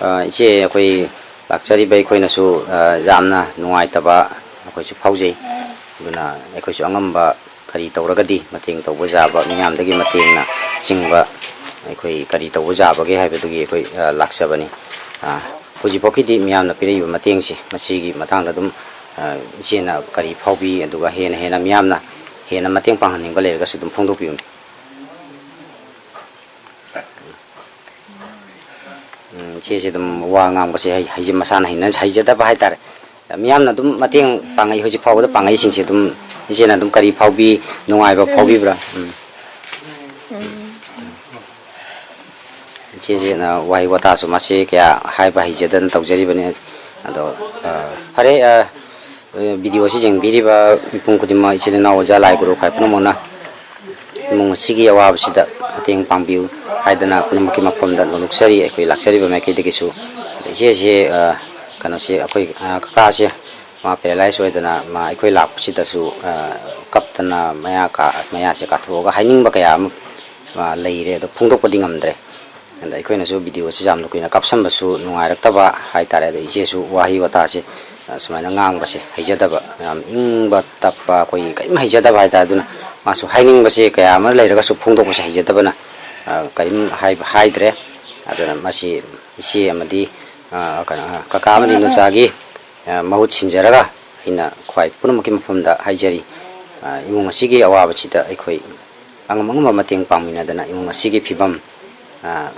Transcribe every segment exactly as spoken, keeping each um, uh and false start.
ꯑ, ꯏꯆꯦ, ꯑꯩꯈꯣꯏ ꯂꯥꯛꯆꯔꯤꯕ ꯑꯩꯈꯣꯏꯅꯁꯨ, ꯑ, ꯌꯥꯝꯅ ꯅꯨꯡꯉꯥꯏꯇꯕ ꯑꯩꯈꯣꯏꯁꯨ ꯐꯥꯎꯖꯩ꯫ ꯑꯗꯨꯅ ꯑꯩꯈꯣꯏꯁꯨ ꯑꯉꯝꯕ ꯀꯔꯤ ꯇꯧꯔꯒꯗꯤ ꯃꯇꯦꯡ ꯇꯧꯕ ꯌꯥꯕ, ꯃꯤꯌꯥꯝꯗꯒꯤ ꯃꯇꯦꯡꯅ ꯆꯤꯡꯕ ꯑꯩꯈꯣꯏ ꯀꯔꯤ ꯇꯧꯕ ꯌꯥꯕꯒꯦ ꯍꯥꯏꯕꯗꯨꯒꯤ ꯑꯩꯈꯣꯏ, ꯑ, ꯂꯥꯛꯆꯕꯅꯤ꯫ ꯑ, ꯍꯧꯖꯤꯛꯐꯥꯎꯒꯤꯗꯤ ꯃꯤꯌꯥꯝꯅ ꯄꯤꯔꯛꯏꯕ ꯃꯇꯦꯡꯁꯤ, ꯃꯁꯤꯒꯤ ꯃꯇꯥꯡꯗ ꯑꯗꯨꯝ, ꯑ, ꯏꯆꯦꯅ ꯀꯔꯤ ꯐꯥꯎꯕꯤ, ꯑꯗꯨꯒ ꯍꯦꯟꯅ ꯍꯦꯟꯅ ꯃꯤꯌꯥꯝꯅ ꯍꯦꯟꯅ ꯃꯇꯦꯡ ꯄꯥꯡꯍꯟꯅꯤꯡꯕ ꯂꯩꯔꯒꯁꯨ ꯑꯗꯨꯝ ꯐꯣꯡꯗꯣꯛꯄꯤꯌꯨꯅꯦ꯫ ꯎꯝ, ꯏꯆꯦꯁꯦ ꯑꯗꯨꯝ ꯋꯥ ꯉꯥꯡꯕꯁꯦ ꯍꯩ-, ꯍꯩꯖ-, ꯃꯁꯥꯅ ꯍꯩꯅ-, ꯍꯩꯖꯗꯕ ꯍꯥꯏꯇꯥꯔꯦ꯫ ꯃꯤꯌꯥꯝꯅ ꯑꯗꯨꯝ ꯃꯇꯦꯡ ꯄꯥꯡꯉꯛꯏ, ꯍꯧꯖꯤꯛ ꯐꯥꯎꯕꯗ ꯄꯥꯡꯉꯛꯏꯁꯤꯡꯁꯦ ꯑꯗꯨꯝ ꯏꯆꯦꯅ ꯑꯗꯨꯝ ꯀꯔꯤ ꯐꯥꯎꯕꯤ, ꯅꯨꯡꯉꯥꯏꯕ ꯐꯥꯎꯕꯤꯕ꯭ꯔꯥ? ꯎꯝ꯫ ꯎꯝ꯫ ꯏꯆꯦꯁꯤꯅ ꯋꯥꯍꯩ ꯋꯥꯇꯥꯁꯨ ꯃꯥꯁꯦ ꯀꯌꯥ ꯍꯥꯏꯕ ꯍꯩꯖꯗꯅ ꯇꯧꯖꯔꯤꯕꯅꯤ꯫ ꯑꯗꯣ, ꯑ, ꯐꯔꯦ, ꯑ, ꯚꯤꯗꯤꯑꯣ ꯑꯁꯤ ꯌꯦꯡꯕꯤꯔꯤꯕ ꯃꯤꯄꯨꯝ ꯈꯨꯗꯤꯡꯃꯛ, ꯏꯆꯤꯜ ꯏꯅꯥꯎ, ꯑꯣꯖꯥ, ꯂꯥꯏ ꯒꯨꯔꯨ ꯈ꯭ꯋꯥꯏ ꯄꯨꯝꯅꯃꯛꯅ ꯏꯃꯨꯡ ꯑꯁꯤꯒꯤ ꯑꯋꯥꯕꯁꯤꯗ ꯃꯇꯦꯡ ꯄꯥꯡꯕꯤꯌꯨ ꯍꯥꯏꯗꯅ ꯄꯨꯝꯅꯃꯛꯀꯤ ꯃꯐꯝꯗ ꯅꯣꯂꯨꯛꯆꯔꯤ꯫ ꯑꯩꯈꯣꯏ ꯂꯥꯛꯆꯔꯤꯕ ꯃꯥꯏꯀꯩꯗꯒꯤꯁꯨ ꯏꯆꯦꯁꯦ, ꯑ, ꯀꯩꯅꯣꯁꯦ, ꯑꯩꯈꯣꯏ, ꯑ, ꯀꯀꯥꯁꯦ ꯃꯥ ꯄꯦꯔꯥꯂꯥꯏꯁ ꯑꯣꯏꯗꯅ ꯃꯥ ꯑꯩꯈꯣꯏ ꯂꯥꯛꯄꯁꯤꯗꯁꯨ, ꯑ, ꯀꯞꯇꯅ ꯃꯌꯥ ꯀꯥ-, ꯃꯌꯥꯁꯦ ꯀꯥꯊꯣꯛꯑꯒ ꯍꯥꯏꯅꯤꯡꯕ ꯀꯌꯥ ꯑꯃ, ꯑ, ꯂꯩꯔꯦ, ꯑꯗꯣ ꯐꯣꯡꯗꯣꯛꯄꯗꯤ ꯉꯝꯗ꯭ꯔꯦ꯫ ꯑꯗ ꯑꯩꯈꯣꯏꯅꯁꯨ ꯚꯤꯗꯤꯑꯣꯁꯤ ꯌꯥꯝꯅ ꯀꯨꯏꯅ ꯀꯥꯞꯁꯟꯕꯁꯨ ꯅꯨꯡꯉꯥꯏꯔꯛꯇꯕ ꯍꯥꯏꯇꯥꯔꯦ꯫ ꯑꯗꯣ ꯏꯆꯦꯁꯨ ꯋꯥꯍꯩ ꯋꯥꯇꯥꯁꯦ, ꯑ, ꯁꯨꯃꯥꯏꯅ ꯉꯥꯡꯕꯁꯦ ꯍꯩꯖꯗꯕ, ꯌꯥꯝ ꯏꯪꯕ ꯇꯞꯄ, ꯑꯩꯈꯣꯏꯒꯤ ꯀꯔꯤꯝ ꯍꯩꯖꯗꯕ ꯍꯥꯏꯇꯥꯔꯦ꯫ ꯑꯗꯨꯅ ꯃꯥꯁꯨ ꯍꯥꯏꯅꯤꯡꯕꯁꯦ ꯀꯌꯥ ꯑꯃ ꯂꯩꯔꯒꯁꯨ ꯐꯣꯡꯗꯣꯛꯄꯁꯦ ꯍꯩꯖꯗꯕꯅ, ꯑ, ꯀꯔꯤꯝ ꯍꯥꯏꯕ ꯍꯥꯏꯗ꯭ꯔꯦ꯫ ꯑꯗꯨꯅ ꯃꯁꯤ ꯏꯆꯦ ꯑꯃꯗꯤ, ꯑ, ꯀꯩꯅꯣ, ꯀꯀꯥ ꯑꯃꯗꯤ ꯏꯟꯗꯣꯆꯥꯒꯤ, ꯑ, ꯃꯍꯨꯠ ꯁꯤꯟꯖꯔꯒ ꯑꯩꯅ ꯈ꯭ꯋꯥꯏ ꯄꯨꯝꯅꯃꯛꯀꯤ ꯃꯐꯝꯗ ꯍꯥꯏꯖꯔꯤ꯫ ꯑ, ꯏꯃꯨꯡ ꯑꯁꯤꯒꯤ ꯑꯋꯥꯕꯁꯤꯗ ꯑꯩꯈꯣꯏ ꯑꯉꯝ ꯑꯉꯝꯕ ꯃꯇꯦꯡ ꯄꯥꯡꯃꯤꯟꯅꯗꯅ ꯏꯃꯨꯡ ꯑꯁꯤꯒꯤ ꯐꯤꯕꯝ, ꯑ,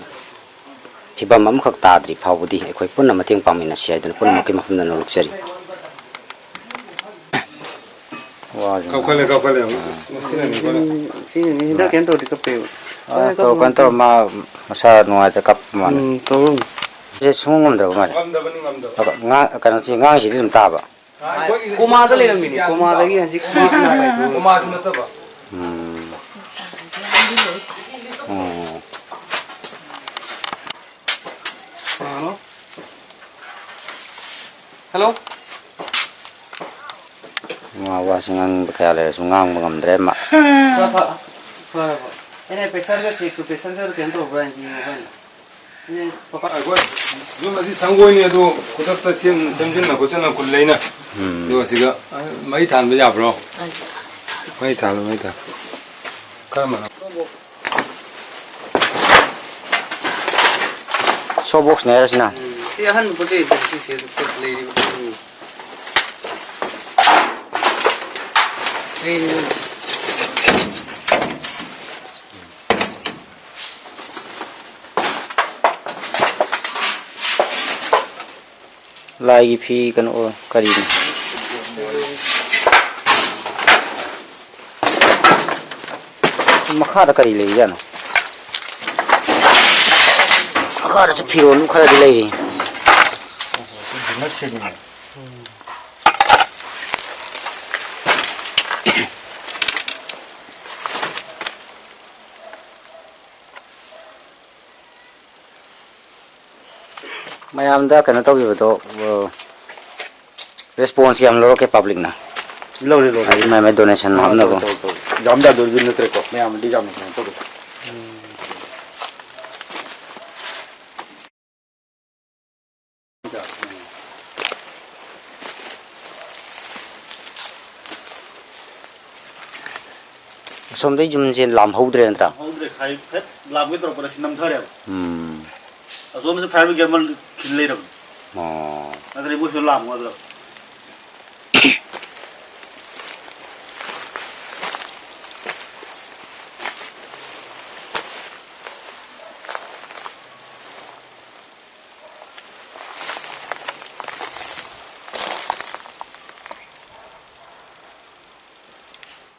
ꯐꯤꯕꯝ ꯑꯃꯈꯛ ꯇꯥꯗ꯭ꯔꯤ ꯐꯥꯎꯕꯗꯤ ꯑꯩꯈꯣꯏ ꯄꯨꯟꯅ ꯃꯇꯦꯡ ꯄꯥꯡꯃꯤꯟꯅꯁꯤ ꯍꯥꯏꯗꯅ ꯄꯨꯝꯅꯃꯛꯀꯤ ꯃꯐꯝꯗ ꯅꯣꯂꯨꯛꯆꯔꯤ꯫ ꯋꯥꯁꯦ ꯀꯞꯈꯠꯂꯦ, ꯀꯞꯈꯠꯂꯦ꯫ ꯑꯃꯨꯛ ꯁꯤꯅꯅꯤꯀꯣ ꯅꯪ꯫ ꯁꯤꯅꯅꯤ꯫ ꯍꯤꯗꯥꯛ ꯀꯩꯝ ꯇꯧꯗꯤ ꯀꯞꯄꯦꯕ꯫ ꯑ, ꯀꯞꯄꯦ, ꯇꯧ-, ꯀꯞꯄꯦ꯫ ꯀꯩꯅꯣ ꯇꯧꯔ ꯃꯥ ꯃꯁꯥ ꯅꯨꯡꯉꯥꯏꯇ ꯀꯞꯄ ꯃꯥꯜꯂꯦ꯫ ꯎꯝ, ꯇꯧꯔꯝꯅꯤ꯫ ꯁꯦ ꯁꯨꯡꯉꯝ ꯉꯝꯗ꯭ꯔꯕ ꯃꯥꯜꯂꯦ꯫ ꯉꯝꯗꯕꯅꯤ, ꯉꯝꯗꯕꯅꯤ꯫ ꯑꯗꯣ ꯉꯥ-, ꯀꯩꯅꯣꯁꯤ, ꯉꯥꯡꯉꯤꯁꯤꯗꯤ ꯑꯗꯨꯝ ꯇꯥꯕ꯫ ꯀꯣꯃꯥꯗ ꯂꯩꯔꯝꯃꯤꯅꯦ꯫ ꯀꯣꯃꯥꯗꯒꯤ ꯍꯧꯖꯤꯛ ꯀꯣꯃꯥꯁꯨ ꯅꯠꯇꯕ꯫ ꯎꯝ꯫ ꯎꯝ꯫ ꯍꯜꯂꯣ꯫ ꯍꯜꯂꯣ꯫ ꯃꯥ ꯋꯥꯁꯨ ꯉꯥꯡꯕ ꯀꯌꯥ ꯂꯩꯔꯁꯨ ꯉꯥꯡꯕ ꯉꯝꯗ꯭ꯔꯦ ꯃꯥ꯫ ꯐ-, ꯐ-, ꯐꯔꯕꯣ? ꯑꯩꯅ ꯄ꯭ꯔꯦꯁꯔꯒ ꯆꯦꯛꯇꯣ, ꯄ꯭ꯔꯦꯁꯔꯒ ꯀꯩꯅꯣ ꯇꯧꯕ꯭ꯔꯥ ꯍꯥꯏꯅ ꯌꯦꯡꯉꯣꯕ ꯍꯥꯏꯅ꯫ ꯑꯩꯈꯣꯏ ꯌꯨꯝ ꯑꯁꯤ ꯁꯪꯒꯣꯏꯅꯤ, ꯑꯗꯨ ꯈꯨꯗꯛꯇ ꯁꯦꯝ-, ꯁꯦꯝꯖꯤꯟꯅ ꯈꯣꯠꯆꯤꯟꯅ ꯈꯨꯜ ꯂꯩꯅ꯫ ꯎꯝ꯫ ꯑꯗꯣ ꯁꯤꯒ ꯃꯩ ꯊꯥꯟꯕ ꯌꯥꯕ꯭ꯔꯣ? ꯃꯩ ꯊꯥꯜꯂꯣ, ꯃꯩ ꯊꯥꯜꯂꯣ꯫ ꯀꯔꯝꯕꯅꯣ? ꯁꯣ ꯕꯣꯛꯁꯅꯦ ꯍꯥꯏꯔꯁꯤꯅ꯫ ꯁꯤ ꯑꯍꯟꯕ ꯄꯣꯠ ꯆꯩ ꯁꯤ ꯁꯤ ꯂꯩꯔꯤꯕ꯫ ꯁ꯭ꯇ꯭ꯔꯦꯟ꯫ ꯂꯥꯏꯒꯤ ꯐꯤ ꯀꯩꯅꯣ ꯑꯣꯏ-, ꯀꯔꯤꯅꯣ? ꯃꯈꯥꯗ ꯀꯔꯤ ꯂꯩꯔꯤꯖꯥꯠꯅꯣ? ꯃꯈꯥꯗꯁꯨ ꯐꯤꯔꯣꯜ ꯈꯔꯗꯤ ꯂꯩꯔꯤ꯫ ꯃꯌꯥꯝꯗ ꯀꯩꯅꯣ ꯇꯧꯈꯤꯕꯗꯣ, ꯑ, ꯔꯦꯁꯄꯣꯟꯁ ꯌꯥꯝ ꯂꯧꯔꯛꯀꯦ ꯄꯕ꯭ꯂꯤꯛꯅ? ꯂꯧꯔꯦ, ꯂꯧꯔꯦ꯫ ꯍꯥꯏꯗꯤ ꯃꯥꯏ ꯃꯥꯏ ꯗꯣꯅꯦꯁꯟ ꯑꯥ, ꯍꯥꯞꯅꯕ꯫ ꯇꯧꯔꯦ, ꯇꯧꯔꯦ, ꯇꯧꯔꯦ꯫ ꯌꯥꯝ ꯌꯥꯗꯕꯗꯤ ꯅꯠꯇ꯭ꯔꯦꯀꯣ, ꯃꯌꯥꯝꯗꯤ ꯌꯥꯝꯅ ꯀꯩꯅꯣ ꯇꯧꯔꯦ꯫ ꯑꯁꯣꯝꯗꯩ ꯌꯨꯝꯁꯦ ꯂꯥꯝꯍꯧꯗ꯭ꯔꯦ ꯅꯠꯇ꯭ꯔꯥ? ꯍꯧꯗ꯭ꯔꯦ, ꯍꯥꯏꯐꯦꯠ ꯂꯥꯝꯒꯦ ꯇꯧꯔꯛꯄꯗ ꯁꯤ ꯅꯝꯊꯔꯦꯕ꯫ ꯎꯝ꯫ ꯑꯁꯣꯝꯁꯨ ꯐꯥꯏꯌꯔ ꯕ꯭ꯔꯤꯒꯦꯗ ꯑꯃ ꯈꯤꯜ ꯂꯩꯔꯕꯅꯤ꯫ ꯑꯣ꯫ ꯑꯗꯨꯅ ꯃꯣꯏꯁꯨ ꯂꯥꯝꯒꯗ꯭ꯔꯕ꯫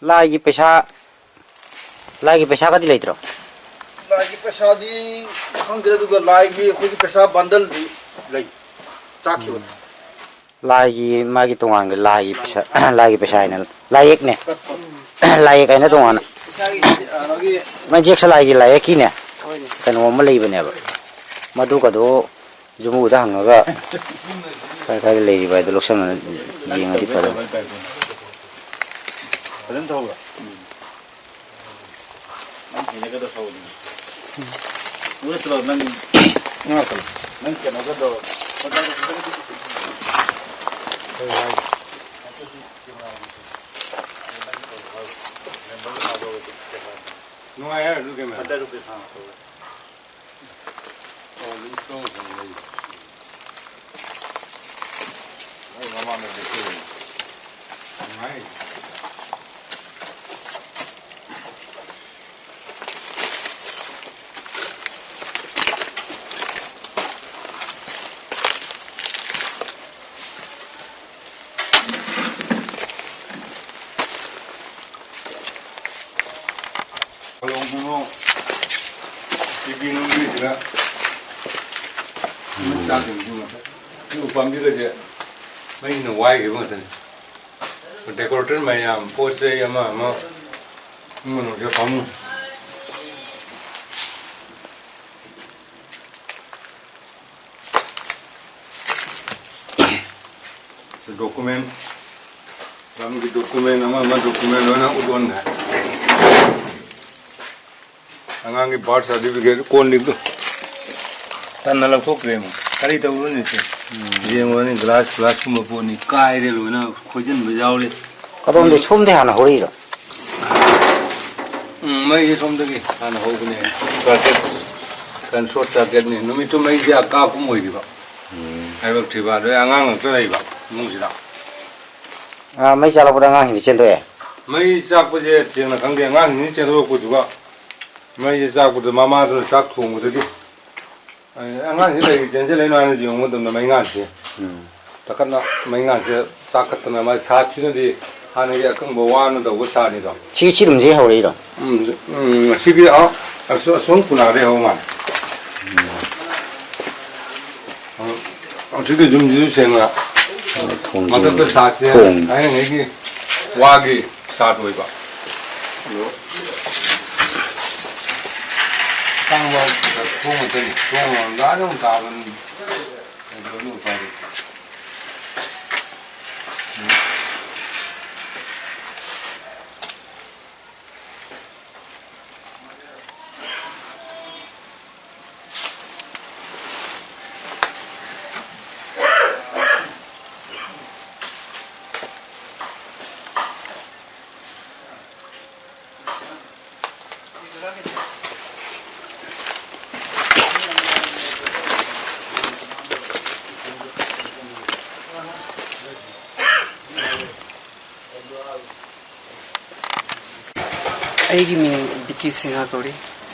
ꯂꯥꯏꯒꯤ ꯄꯩꯁꯥ, ꯂꯥꯏꯒꯤ ꯄꯩꯁꯥꯒꯗꯤ ꯂꯩꯇ꯭ꯔꯣ? ꯂꯥꯏꯒꯤ ꯄꯩꯁꯥꯗꯤ ꯈꯪꯗꯦ, ꯑꯗꯨꯒ ꯂꯥꯏꯒꯤ ꯑꯩꯈꯣꯏꯒꯤ ꯄꯩꯁꯥ ꯕꯟꯗꯜꯗꯤ ꯂꯩ, ꯆꯥꯛꯈꯤꯕꯅꯤ꯫ ꯂꯥꯏꯒꯤ, ꯃꯥꯒꯤ ꯇꯣꯉꯥꯟꯒꯤ ꯂꯥꯏꯒꯤ ꯄꯩꯁꯥ, ꯂꯥꯏꯒꯤ ꯄꯩꯁꯥ ꯍꯥꯏꯅ, ꯂꯥꯏꯌꯦꯛꯅꯦ꯫ ꯂꯥꯏꯌꯦꯛ ꯍꯥꯏꯅ ꯇꯣꯉꯥꯟꯅ꯫ ꯏꯁꯥꯒꯤ, ꯀꯩꯅꯣꯒꯤ ꯃꯥꯏ ꯖꯦꯛꯁ ꯂꯥꯏꯒꯤ ꯂꯥꯏꯌꯦꯛꯀꯤꯅꯦ꯫ ꯍꯣꯏꯅꯦ꯫ ꯀꯩꯅꯣ ꯑꯃ ꯂꯩꯕꯅꯦꯕ꯫ ꯃꯗꯨꯒꯗꯣ ꯌꯨꯝꯕꯨꯗ ꯍꯪꯉꯒ ꯀꯥꯏ ꯀꯥꯏꯗ ꯂꯩꯔꯤꯕ ꯍꯥꯏꯗꯣ ꯂꯧꯁꯟꯅ ꯌꯦꯡꯉꯗꯤ ꯐꯗꯧꯅꯤ꯫ ꯐꯖꯅ ꯇꯧꯍꯧꯕ꯭ꯔꯥ? ꯎꯝ꯫ ꯅꯪ ꯍꯩꯅꯒꯗꯕ ꯊꯕꯛꯅꯤ꯫ ꯎꯝ꯫ ꯎꯔꯠꯇ꯭ꯔꯣ ꯅꯪ? ꯉꯥ ꯀꯩꯅꯣ? ꯅꯪ ꯀꯩꯅꯣꯒꯗꯣ, ꯅꯨꯡꯉꯥꯏ ꯍꯥꯏꯔꯣ ꯑꯗꯨ camera? Hundred rupees, ꯑꯥ, ꯇꯧꯋꯦ꯫ ꯑꯣ, ꯑꯗꯨꯝ strong ꯑꯣꯏꯅ ꯂꯩ꯫ ꯃꯣꯏ ꯃꯃꯥꯡꯗ ꯂꯦꯞꯄꯤꯔꯦ꯫ ꯅꯨꯡꯉꯥꯏ꯫ ꯀꯣꯂꯣꯝ ꯈꯨꯅꯣ ꯇꯤꯚꯤ ꯅꯨꯡꯕꯤꯁꯤꯗ ꯆꯥꯛ ꯊꯣꯡꯕꯁꯨ ꯉꯝꯗꯦ꯫ ꯁꯤ ꯎꯄꯥꯝꯕꯤꯒꯁꯦ ꯃꯩꯅ ꯋꯥꯏꯈꯤꯕ ꯉꯥꯛꯇꯅꯤ꯫ Decorator ꯃꯌꯥꯝ, ꯄꯣꯠ ꯆꯩ ꯑꯃ ꯑꯃ ꯏꯃꯨꯡ ꯃꯅꯨꯡꯁꯦ ꯐꯃꯨꯡ꯫ Document, ꯂꯝꯒꯤ document ꯑꯃ ꯑꯃ document ꯂꯣꯏꯅ ꯎꯠ ꯑꯣꯟꯈ꯭ꯔꯦ꯫ ꯑꯉꯥꯡꯒꯤ birth certificate ꯀꯣꯟ ꯂꯤꯛꯇꯣ ꯇꯟꯅ ꯂꯧꯊꯣꯛꯈ꯭ꯔꯦ ꯑꯃꯨꯛ꯫ ꯀꯔꯤ ꯇꯧꯔꯨꯅꯤ ꯁꯦ? ꯌꯦꯡꯉꯨꯔꯅꯤ, glass, glass ꯀꯨꯝꯕ ꯄꯣꯠꯅꯤ, ꯀꯥꯏꯔꯦ ꯂꯣꯏꯅ, ꯈꯣꯏꯖꯤꯟꯕ ꯌꯥꯎꯔꯦ꯫ ꯀꯗꯣꯝꯗꯩ, ꯁꯣꯝꯗꯩ ꯍꯥꯟꯅ ꯍꯧꯔꯛꯏꯔꯣ? ꯎꯝ, ꯃꯩꯁꯦ ꯁꯣꯝꯗꯒꯤ ꯍꯥꯟꯅ ꯍꯧꯕꯅꯦ꯫ Circuit, ꯀꯩꯅꯣ, short circuit ꯅꯦ꯫ ꯅꯨꯃꯤꯠꯇꯨ ꯃꯩꯁꯦ ꯑꯀꯥꯞꯄ ꯑꯃ ꯑꯣꯏꯈꯤꯕ꯫ ꯎꯝ꯫ ꯍꯥꯏꯕꯛ ꯊꯤꯕ꯫ ꯑꯗꯩ ꯑꯉꯥꯡ ꯉꯥꯛꯇ ꯂꯩꯕ ꯏꯃꯨꯡꯁꯤꯗ꯫ ꯑꯥ, ꯃꯩ ꯆꯥꯛꯂꯛꯄꯗ ꯑꯉꯥꯡꯁꯤꯡꯗꯤ ꯆꯦꯟꯊꯣꯛꯑꯦ? ꯃꯩ ꯆꯥꯛꯄꯁꯦ ꯇꯁꯦꯡꯅ ꯈꯪꯗꯦ꯫ ꯑꯉꯥꯡꯁꯤꯡꯁꯤ ꯆꯦꯟꯊꯣꯔꯛꯄꯗꯨꯒ ꯃꯩꯁꯦ ꯆꯥꯛꯄꯗꯨ ꯃꯃꯥꯗꯨꯅ ꯆꯥꯛ ꯊꯣꯡꯕꯗꯒꯤ ꯑꯉꯥꯡꯁꯤ ꯀꯩꯒꯤ ꯆꯦꯟꯁꯤꯜꯂꯛꯏꯅꯣ ꯍꯥꯏꯅ ꯌꯦꯡꯕ ꯃꯇꯝꯗ ꯃꯩꯉꯥꯟꯁꯦ ꯎꯝ꯫ ꯇꯈꯠꯅ ꯃꯩꯉꯥꯟꯁꯦ ꯆꯥꯛꯈꯠꯇꯅ ꯃꯥꯏ ꯁꯥꯠꯁꯤꯅꯗꯤ ꯍꯥꯟꯅꯒꯤ ꯑꯀꯪꯕ ꯋꯥꯅ ꯇꯧꯕ ꯁꯥꯠꯅꯤꯗꯣ꯫ ꯁꯤ, ꯁꯤ ꯑꯗꯨꯝ ꯁꯤ ꯍꯧꯔꯛꯏꯔꯣ? ꯎꯝ, ꯎꯝ, ꯑꯁꯤꯒꯤ ꯑ-, ꯑꯁꯣ-, ꯑꯁꯣꯝ ꯀꯨꯅꯥꯗꯩ ꯍꯧ ꯃꯥꯜꯂꯦ꯫ ꯎꯝ꯫ ꯑꯁꯤꯒꯤ ꯌꯨꯝꯁꯤꯁꯨ ꯁꯦꯡꯅ ꯊꯣꯡ ꯃꯊꯛꯇ ꯁꯥꯠꯁꯦ ꯊꯣꯡ꯫ ꯊꯥꯏꯅꯉꯩꯒꯤ ꯋꯥꯒꯤ ꯁꯥꯠ ꯑꯣꯏꯕ꯫ ꯑꯗꯣ ꯇꯥꯡꯕ ꯊꯣꯡ ꯉꯥꯛꯇꯅꯤ꯫ ꯊꯣꯡ ꯂꯥꯟꯗꯥꯗ ꯑꯃꯨꯛ ꯇꯥꯕꯅꯤ꯫ ꯀꯩꯗꯧꯅꯤ ꯎꯄꯥꯏ ꯂꯩꯇꯦ꯫ ꯑꯩꯒꯤ ꯃꯤꯡ ꯕꯤꯀꯤ ꯁꯤꯡꯍ ꯀꯧꯏ꯫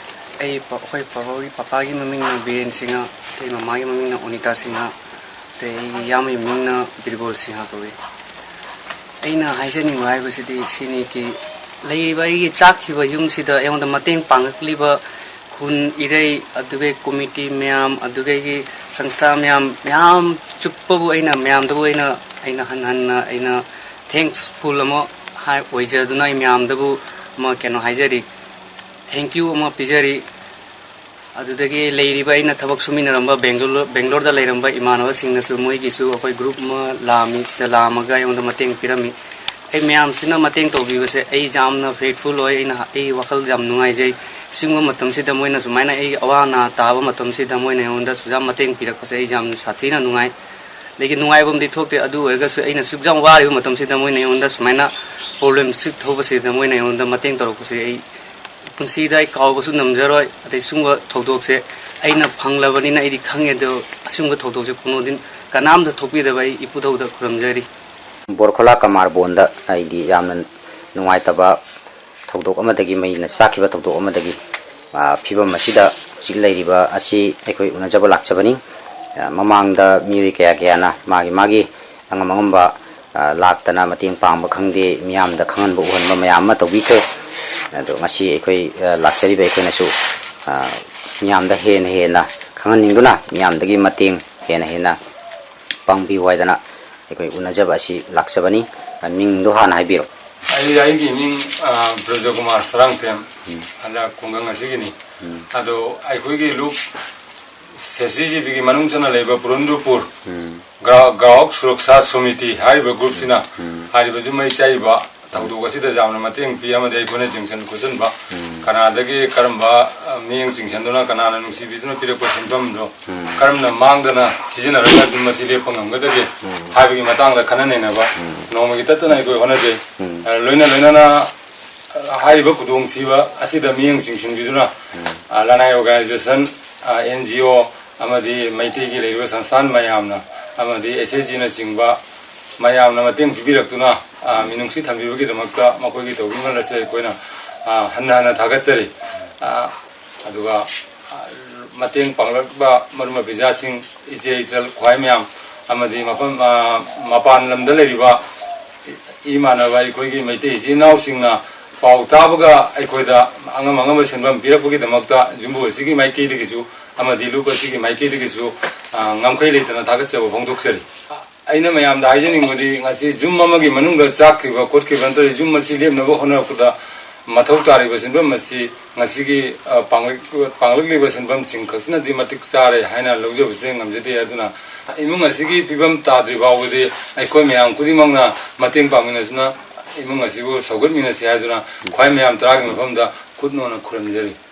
ꯑꯩ ꯄ-, ꯑꯩꯈꯣꯏ ꯄꯥꯕꯨꯡꯒꯤ, ꯄꯄꯥꯒꯤ ꯃꯃꯤꯡꯅ ꯕꯤꯔꯦꯟ ꯁꯤꯡꯍ, ꯑꯇꯩ ꯃꯃꯥꯒꯤ ꯃꯃꯤꯡꯅ ꯑꯣꯅꯤꯇꯥ ꯁꯤꯡꯍ, ꯑꯇꯩ ꯑꯩꯒꯤ ꯏꯌꯥꯝꯕꯒꯤ ꯃꯃꯤꯡꯅ ꯕꯤꯔꯕꯣꯜ ꯁꯤꯡꯍ ꯀꯧꯏ꯫ ꯑꯩꯅ ꯍꯥꯏꯖꯅꯤꯡꯕ ꯍꯥꯏꯕꯁꯤꯗꯤ ꯁꯤꯅꯤ ꯀꯤ, ꯂꯩꯔꯤꯕ ꯑꯩꯒꯤ ꯆꯥꯛꯈꯤꯕ ꯌꯨꯝꯁꯤꯗ ꯑꯩꯉꯣꯟꯗ ꯃꯇꯦꯡ ꯄꯥꯡꯉꯛꯂꯤꯕ ꯈꯨꯟ ꯏꯔꯩ, ꯑꯗꯨꯒ committee ꯃꯌꯥꯝ, ꯑꯗꯨꯒ ꯑꯩꯒꯤ ꯁꯪꯁꯊꯥ ꯃꯌꯥꯝ, ꯃꯌꯥꯝ ꯆꯨꯞꯄꯕꯨ ꯑꯩꯅ, ꯃꯌꯥꯝꯗꯕꯨ ꯑꯩꯅ, ꯑꯩꯅ ꯍꯟ ꯍꯟꯅ ꯑꯩꯅ thankful ꯑꯃ ꯍꯥꯏ, ꯑꯣꯏꯖꯗꯨꯅ ꯑꯩ ꯃꯌꯥꯝꯗꯕꯨ ꯑꯃ ꯀꯩꯅꯣ ꯍꯥꯏꯖꯔꯤ, thank you ꯑꯃ ꯄꯤꯖꯔꯤ꯫ ꯑꯗꯨꯗꯒꯤ ꯂꯩꯔꯤꯕ ꯑꯩꯅ ꯊꯕꯛ ꯁꯨꯃꯤꯟꯅꯔꯝꯕ ꯕꯦꯡꯒꯂꯣꯔ, ꯕꯦꯡꯒꯂꯣꯔꯗ ꯂꯩꯔꯝꯕ ꯏꯃꯥꯟꯅꯕꯁꯤꯡꯅꯁꯨ ꯃꯣꯏꯒꯤꯁꯨ ꯑꯩꯈꯣꯏ group ꯑꯃ ꯂꯥꯛꯑꯝꯃꯤ, ꯁꯤꯗ ꯂꯥꯛꯑꯝꯃꯒ ꯑꯩꯉꯣꯟꯗ ꯃꯇꯦꯡ ꯄꯤꯔꯝꯃꯤ꯫ ꯑꯩ ꯃꯌꯥꯝꯁꯤꯅ ꯃꯇꯦꯡ ꯇꯧꯕꯤꯕꯁꯦ ꯑꯩ ꯌꯥꯝꯅ grateful ꯑꯣꯏ, ꯑꯩꯅ, ꯑꯩ ꯋꯥꯈꯜ ꯌꯥꯝ ꯅꯨꯡꯉꯥꯏꯖꯩ꯫ ꯁꯤꯒꯨꯝꯕ ꯃꯇꯝꯁꯤꯗ ꯃꯣꯏꯅ ꯁꯨꯃꯥꯏꯅ ꯑꯩ ꯑꯋꯥ ꯑꯅꯥ ꯇꯥꯕ ꯃꯇꯝꯁꯤꯗ ꯃꯣꯏꯅ ꯑꯩꯉꯣꯟꯗ ꯁꯨꯛꯌꯥꯝ ꯃꯇꯦꯡ ꯄꯤꯔꯛꯄꯁꯦ ꯑꯩ ꯌꯥꯝ ꯁꯥꯊꯤꯅ ꯅꯨꯡꯉꯥꯏ꯫ ꯑꯗꯒꯤ ꯅꯨꯡꯉꯥꯏꯕ ꯑꯃꯗꯤ ꯊꯣꯛꯇꯦ, ꯑꯗꯨ ꯑꯣꯏꯔꯒꯁꯨ ꯑꯩꯅ ꯁꯨꯛꯌꯥꯝ ꯋꯥꯔꯤꯕ ꯃꯇꯝꯁꯤꯗ ꯃꯣꯏꯅ ꯑꯩꯉꯣꯟꯗ ꯁꯨꯃꯥꯏꯅ problemꯁꯤ ꯊꯣꯛꯄꯁꯤꯗ ꯃꯣꯏꯅ ꯑꯩꯉꯣꯟꯗ ꯃꯇꯦꯡ ꯇꯧꯔꯛꯄꯁꯦ ꯑꯩ ꯄꯨꯟꯁꯤꯗ ꯑꯩ ꯀꯥꯎꯕꯁꯨ ꯉꯝꯖꯔꯣꯏ꯫ ꯑꯗꯩ ꯁꯤꯒꯨꯝꯕ ꯊꯧꯗꯣꯛꯁꯦ ꯑꯩꯅ ꯐꯪꯂꯕꯅꯤꯅ ꯑꯩꯗꯤ ꯈꯪꯉꯦ, ꯑꯗꯣ ꯑꯁꯤꯒꯨꯝꯕ ꯊꯧꯗꯣꯛꯁꯦ ꯀꯣꯟꯅꯣꯗꯤꯟ ꯀꯅꯥꯝꯇ ꯊꯣꯛꯄꯤꯗꯕ ꯑꯩ ꯏꯄꯨ ꯊꯧꯗ ꯈꯨꯔꯨꯝꯖꯔꯤ꯫ ꯕꯣꯔꯈꯣꯂꯥ ꯀꯃꯥꯔꯕꯣꯟꯗ ꯑꯩꯗꯤ ꯌꯥꯝꯅ ꯅꯨꯡꯉꯥꯏꯇꯕ ꯊꯧꯗꯣꯛ ꯑꯃꯗꯒꯤ, ꯃꯩꯅ ꯆꯥꯛꯈꯤꯕ ꯊꯧꯗꯣꯛ ꯑꯃꯗꯒꯤ, ꯑ, ꯐꯤꯕꯝ ꯑꯁꯤꯗ ꯍꯧꯖꯤꯛ ꯂꯩꯔꯤꯕ ꯑꯁꯤ ꯑꯩꯈꯣꯏ ꯎꯅꯖꯕ ꯂꯥꯛꯆꯕꯅꯤ꯫ ꯑ, ꯃꯃꯥꯡꯗ ꯃꯤꯑꯣꯏ ꯀꯌꯥ ꯀꯌꯥꯅ ꯃꯥꯒꯤ ꯃꯥꯒꯤ ꯑꯉꯝ ꯑꯉꯝꯕ, ꯑ, ꯂꯥꯛꯇꯅ ꯃꯇꯦꯡ ꯄꯥꯡꯕ ꯈꯪꯗꯦ, ꯃꯤꯌꯥꯝꯗ ꯈꯪꯍꯟꯕ ꯎꯍꯟꯕ ꯃꯌꯥꯝ ꯑꯃ ꯇꯧꯕꯤꯈ꯭ꯔꯦ꯫ ꯑꯗꯣ ꯉꯁꯤ ꯑꯩꯈꯣꯏ, ꯑ, ꯂꯥꯛꯆꯔꯤꯕ ꯑꯩꯈꯣꯏꯅꯁꯨ, ꯑ, ꯃꯤꯌꯥꯝꯗ ꯍꯦꯟꯅ ꯍꯦꯟꯅ ꯈꯪꯍꯟꯅꯤꯡꯗꯨꯅ ꯃꯤꯌꯥꯝꯗꯒꯤ ꯃꯇꯦꯡ ꯍꯦꯟꯅ ꯍꯦꯟꯅ ꯄꯥꯡꯕꯤꯌꯨ ꯍꯥꯏꯗꯅ ꯑꯩꯈꯣꯏ ꯎꯅꯖꯕ ꯑꯁꯤ ꯂꯥꯛꯆꯕꯅꯤ꯫ ꯃꯤꯡꯗꯣ ꯍꯥꯟꯅ ꯍꯥꯏꯕꯤꯔꯣ꯫ ꯑꯩ, ꯑꯩꯒꯤ ꯃꯤꯡ, ꯑ, ꯕ꯭ꯔꯖꯀꯨꯃꯥꯔ ꯁꯔꯥꯡꯊꯦꯝ, ꯎꯝ꯫ ꯑꯗ ꯈꯨꯡꯒꯪ ꯑꯁꯤꯒꯤꯅꯤ꯫ ꯎꯝ꯫ ꯑꯗꯣ ꯑꯩꯈꯣꯏꯒꯤ ꯂꯨꯞ ꯁꯦꯁꯤ ꯖꯤꯕꯤꯒꯤ ꯃꯅꯨꯡ ꯆꯟꯅ ꯂꯩꯕ ꯄꯨꯔꯟꯗꯨꯄꯨꯔ ꯎꯝ꯫ ꯒ꯭ꯔꯥ-, ꯒ꯭ꯔꯥꯍꯣꯛ ꯁꯨꯔꯛꯁꯥ ꯁꯣꯃꯤꯇꯤ ꯍꯥꯏꯔꯤꯕ groupꯁꯤꯅ ꯎꯝ꯫ ꯍꯥꯏꯔꯤꯕꯁꯤ ꯃꯩ ꯆꯥꯛꯏꯕ ꯊꯧꯗꯣꯛ ꯑꯁꯤꯗ ꯌꯥꯝꯅ ꯃꯇꯦꯡ ꯄꯤ ꯑꯃꯗꯤ ꯑꯩꯈꯣꯏꯅ ꯆꯤꯡꯁꯤꯟ ꯈꯣꯠꯆꯤꯟꯕ, ꯎꯝ꯫ ꯀꯅꯥꯗꯒꯤ ꯀꯔꯝꯕ, ꯑ, ꯃꯤꯠꯌꯦꯡ ꯆꯤꯡꯁꯤꯟꯗꯨꯅ, ꯀꯅꯥꯅ ꯅꯨꯡꯁꯤꯕꯤꯗꯨꯅ ꯄꯤꯔꯛꯄ ꯁꯦꯟꯐꯝꯗꯣ ꯎꯝ꯫ ꯀꯔꯝꯅ ꯃꯥꯡꯗꯅ ꯁꯤꯖꯤꯟꯅꯔꯒ ꯑꯗꯨꯝ ꯃꯁꯤ ꯂꯦꯞꯄ ꯉꯝꯒꯗꯒꯦ ꯎꯝ꯫ ꯍꯥꯏꯕꯒꯤ ꯃꯇꯥꯡꯗ ꯈꯟꯅ ꯅꯩꯅꯕ ꯎꯝ꯫ ꯅꯣꯡꯃꯒꯤ ꯇꯠꯇꯅ ꯑꯩꯈꯣꯏ ꯍꯣꯠꯅꯖꯩ꯫ ꯎꯝ꯫ ꯑ, ꯂꯣꯏꯅ ꯂꯣꯏꯅꯅ, ꯑ, ꯍꯥꯏꯔꯤꯕ ꯈꯨꯗꯣꯡꯊꯤꯕ ꯑꯁꯤꯗ ꯃꯤꯠꯌꯦꯡ ꯆꯤꯡꯁꯤꯟꯕꯤꯗꯨꯅ, ꯎꯝ꯫ ꯑ, ꯂꯅꯥꯏ organization, ꯑ, N G O ꯑꯃꯗꯤ ꯃꯩꯇꯩꯒꯤ ꯂꯩꯔꯤꯕ ꯁꯪꯁꯊꯥꯟ ꯃꯌꯥꯝꯅ ꯑꯃꯗꯤ S H Gꯅꯆꯤꯡꯕ ꯃꯌꯥꯝꯅ ꯃꯇꯦꯡ ꯄꯤꯕꯤꯔꯛꯇꯨꯅ, ꯑ, ꯃꯤꯅꯨꯡꯁꯤ ꯊꯝꯕꯤꯕꯒꯤꯗꯃꯛꯇ ꯃꯈꯣꯏꯒꯤ ꯇꯧꯕꯤꯃꯜ ꯑꯁꯦ ꯑꯩꯈꯣꯏꯅ, ꯑ, ꯍꯟꯅ ꯍꯟꯅ ꯊꯥꯒꯠꯆꯔꯤ꯫ ꯑ, ꯑꯗꯨꯒ, ꯑ, ꯃꯇꯦꯡ ꯄꯥꯡꯂꯛꯄ ꯃꯔꯨꯞ ꯃꯄꯤꯖꯥꯁꯤꯡ, ꯏꯆꯦ ꯏꯆꯜ ꯈ꯭ꯋꯥꯏ ꯃꯌꯥꯝ, ꯑꯃꯗꯤ ꯃꯐꯝ, ꯑ, ꯃꯄꯥꯟ ꯂꯝꯗ ꯂꯩꯔꯤꯕ ꯏꯃꯥꯟꯅꯕ ꯑꯩꯈꯣꯏꯒꯤ ꯃꯩꯇꯩ ꯏꯆꯤꯜ ꯏꯅꯥꯎꯁꯤꯡꯅ ꯄꯥꯎ ꯇꯥꯕꯒ ꯑꯩꯈꯣꯏꯗ ꯑꯉꯝ ꯑꯉꯝꯕ ꯁꯦꯟꯐꯝ ꯄꯤꯔꯛꯄꯒꯤꯗꯃꯛꯇ ꯌꯨꯝꯕꯨ ꯑꯁꯤꯒꯤ ꯃꯥꯏꯀꯩꯗꯒꯤꯁꯨ ꯑꯃꯗꯤ ꯂꯨꯞ ꯑꯁꯤꯒꯤ ꯃꯥꯏꯀꯩꯗꯒꯤꯁꯨ, ꯑ, ꯉꯝꯈꯩ ꯂꯩꯇꯅ ꯊꯥꯒꯠꯆꯕ ꯐꯣꯡꯗꯣꯛꯆꯔꯤ꯫ ꯑꯩꯅ ꯃꯌꯥꯝꯗ ꯍꯥꯏꯖꯅꯤꯡꯕꯗꯤ, ꯉꯁꯤ ꯌꯨꯝ ꯑꯃꯒꯤ ꯃꯅꯨꯡꯗ ꯆꯥꯛꯈ꯭ꯔꯤꯕ ꯈꯣꯠꯈ꯭ꯔꯤꯕ ꯅꯠꯇ꯭ꯔꯒ ꯌꯨꯝ ꯑꯁꯤ ꯂꯦꯞꯅꯕ ꯍꯣꯠꯅꯔꯛꯄꯗ ꯃꯊꯧ ꯇꯥꯔꯤꯕ ꯁꯦꯟꯐꯝ ꯑꯁꯤ ꯉꯁꯤꯒꯤ, ꯑ, ꯄꯥꯡꯂꯛ-, ꯄꯥꯡꯂꯛꯂꯤꯕ ꯁꯦꯟꯐꯝꯁꯤꯡ ꯈꯛꯁꯤꯅꯗꯤ ꯃꯇꯤꯛ ꯆꯥꯔꯦ ꯍꯥꯏꯅ ꯂꯧꯖꯕꯁꯦ ꯉꯝꯖꯗꯦ꯫ ꯑꯗꯨꯅ ꯏꯃꯨꯡ ꯑꯁꯤꯒꯤ ꯐꯤꯕꯝ ꯇꯥꯗ꯭ꯔꯤ ꯐꯥꯎꯕꯗꯤ ꯑꯩꯈꯣꯏ ꯃꯌꯥꯝ ꯈꯨꯗꯤꯡꯃꯛꯅ ꯃꯇꯦꯡ ꯄꯥꯡꯃꯤꯟꯅꯗꯨꯅ ꯏꯃꯨꯡ ꯑꯁꯤꯕꯨ ꯁꯧꯒꯠꯃꯤꯟꯅꯁꯤ ꯍꯥꯏꯗꯨꯅ ꯈ꯭ꯋꯥꯏ ꯃꯌꯥꯝ ꯇꯔꯥꯒꯤ ꯃꯐꯝꯗ ꯈꯨꯠ ꯅꯣꯟꯅ ꯈꯨꯔꯨꯝꯖꯔꯤ꯫